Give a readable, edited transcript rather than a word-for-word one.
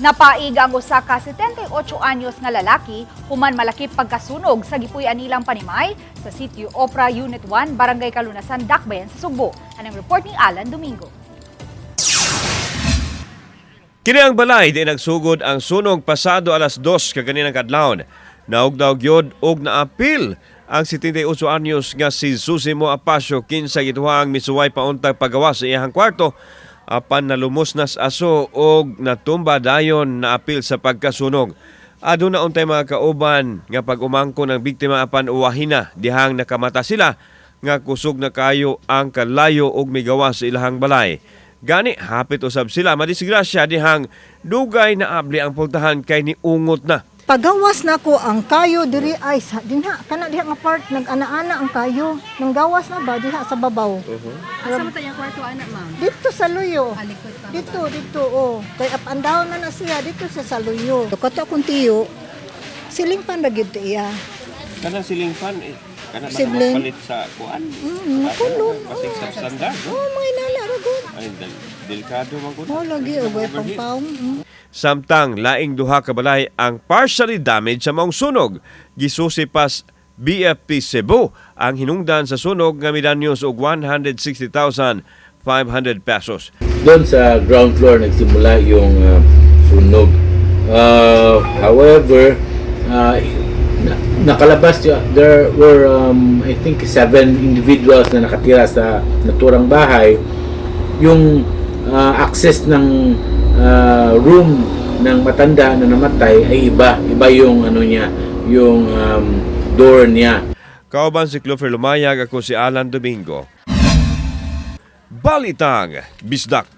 Napaig ang usa ka 78 anyos nga lalaki human malaki pagkasunog sa gipuy-an nilang panimay sa Sitio Opra, Unit 1, Barangay Kalunasan, Dakbayan sa Sugbo. Anang report ni Alan Domingo. Kini ang balay di nagsugod ang sunog pasado alas 2 kaganinang kadlawon. Naugdaw gyud og naapil ang 78 anyos nga si Susimo Apasio, kinsa gituhang misuway pauntag pagawa sa iyang kwarto, apan nalumos nas aso og natumba, dayon naapil sa pagkasunog. Aduna untay mga kauban nga pag-umangko ng biktima, apan uwahina dihang nakamata sila nga kusog na kayo ang kalayo og migawas sa ilahang balay. Gani hapit usab sila madisgrasya dihang dugay na abli ang pultahan kay niungot na. Pagawas nako ang kayo diri ay sa dinha kana diha nga part, nag-ana-ana ang kayo. Nang gawas na ba diha sa babaw. Asa man tayong kwarto ana, ma'am? Dito sa luyo. Ah, likod pa. Dito dito, oh. Kay up and down na na siya dito siya sa luyo. Kato akong tiyo. Siling pan ra gyud iya. Kanang siling fan eh, kana ba Sibling. palit sa kuan? Nakulon. Basig sa standard. Oh, mga inala ra gud. Ay, delikado man gud. Mo lagi og way pangpaong. Samtang laing duha ka balay ang partially damaged sa maong sunog. Gisusi pas BFP Cebu ang hinungdan sa sunog nga midanyos og 160,500 pesos. Doon sa ground floor nagsimula yung sunog. However, nakalabas there were I think seven individuals na nakatira sa naturang bahay. Yung access ng room ng matanda na namatay ay iba, iba yung ano niya, yung door niya. Kauban si Clover Lumayag, ako si Alan Domingo. Balitang Bisdak.